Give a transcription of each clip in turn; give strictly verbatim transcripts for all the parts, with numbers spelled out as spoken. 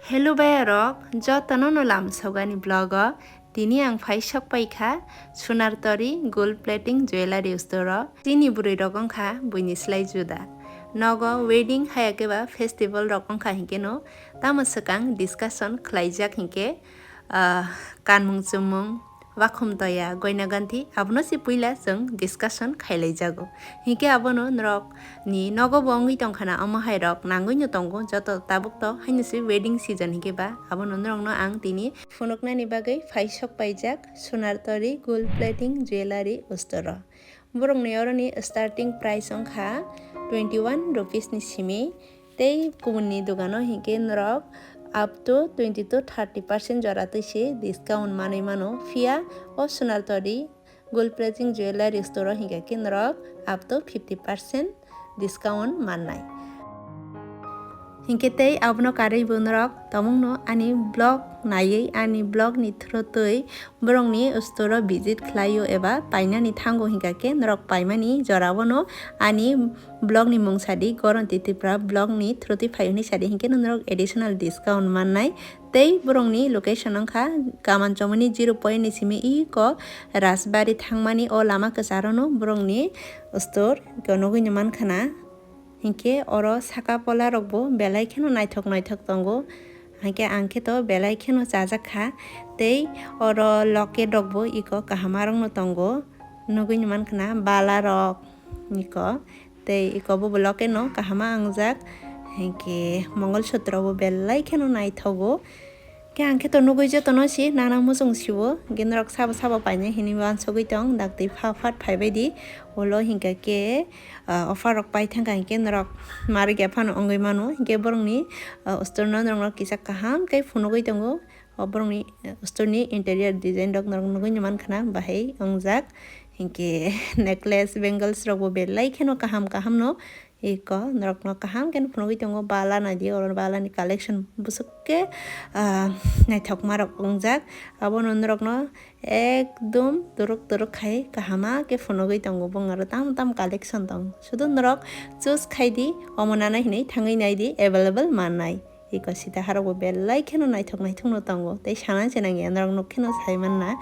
Hello bayarok, jotono no lamsogani vlog o. Tini ang phai sok pai kha Sunartori Gold Plating Jewellery Store o. Chini bwrwi rok wng kha buini slai juda. Nogo wedding haya khe ba festival rok wng kha hinkhe no tamo swkang discussion khlaijak hinkhe, ah, kanmung chumung, wakhum toya, goina ganthi, abono se puila chwng discussion khailaijago. Hinkhe abono norok ni nogo bo wngwi tongkhana, omo hai rok nangwi no tongo, joto tabuk to haino se wedding season hinkhe ba, abono norok no ang tini phunuknani bagwi phai sok paijak Sunartori Gold Plating Jewellery Store o. Borok ni oro ni starting price wng kha twenty one rupees ni simi, tei kubun ni dogano hinkhe norok up to twenty to thirty percent jora twi se discount manwi mano, phiya o Sunartori Gold Plating Jewellery Store o hinkhe khe norok up to fifty percent discount mannai. Hinkhe tei abono karwi bo norok tomungno ani vlog naiwi, ani vlog ni through twi borokni store o visit khlaio eba painani thango hinkha khe norok paimani jorao no ani vlog ni mung sadi, Goronti Tripura vlog ni through twi phai hwnwi sadi hinkhe no norok additional discount mannai. Tei borokni location wngkha Kamanchomoni zero point ni simi iko Rajbari thangmani o lama kwcharo no borokni store nugwi no mankha na. Hinkhe oro saka pola rok bo belai kheno naithok naithok tongo. Hinkhe ang khe to belai kheno chajak kha. Tei oro locket rok bo iko kaham arokno tongo. Nugwi no mankha na bala rok iko. Tei iko bo locket no kaham a wngjak. Hinkhe mongol sutro bo belai kheno naithogo. Khe ang khe to nugwi jotono si nana muchung siwo, hinkhe norok sabo sabo painai hinwi uansugwi tong, daktwi pha phat phaibai di, ulo hinkha khe, ah, offer rok pai thangkha hinkhe norok ma rwgya phano wngwi mano, hinkhe borokni, ah, store no norok kisa kaham khe phunugwi tongo, o borokni, ah, store ni interior design rok norok nugwi no mankha na bahai wngjak, hinkhe necklace, bangles rok bo belai kheno kaham kaham no. Iko norokno kaham khe phunugwi tongo, bala naidi, oro balani collection bwswk khe, ah, naithokma rok wngjak. Abono norokno ekdom turuk turuk khai kahama khe phunugwi tongo, bong aro tam tam collection tong. Sudu norok choose khai di, omo nana hinwi thangwi nai di, available mannai. Iko sita harok bo belai kheno naithok naithok no tongo, tei sana se nangya norok nuk kheno sai manna.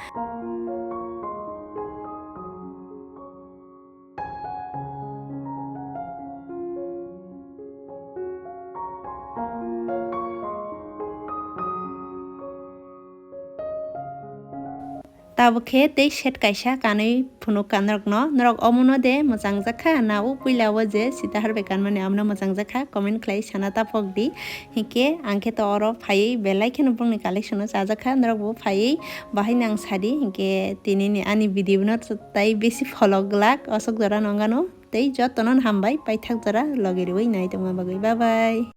Tabuk khe tei set kaisa kanwi phunuk ka norokno. Norok omono de mwchangjakha na o puila o je sita harbai kanmani abono mwchangjakha? Comment khlai sana ta phok di. Hinkhe ang khe to oro phaiwi belai kheno bongni collection o chajakha. Norok bo phaiwi bahai nang sadi. Hinkhe tini ni ani video no tai besi pholok glak. Aswk jora nongano tei jotono hambai paithak jora logi riwi nai tongma bagwi. Bye bye.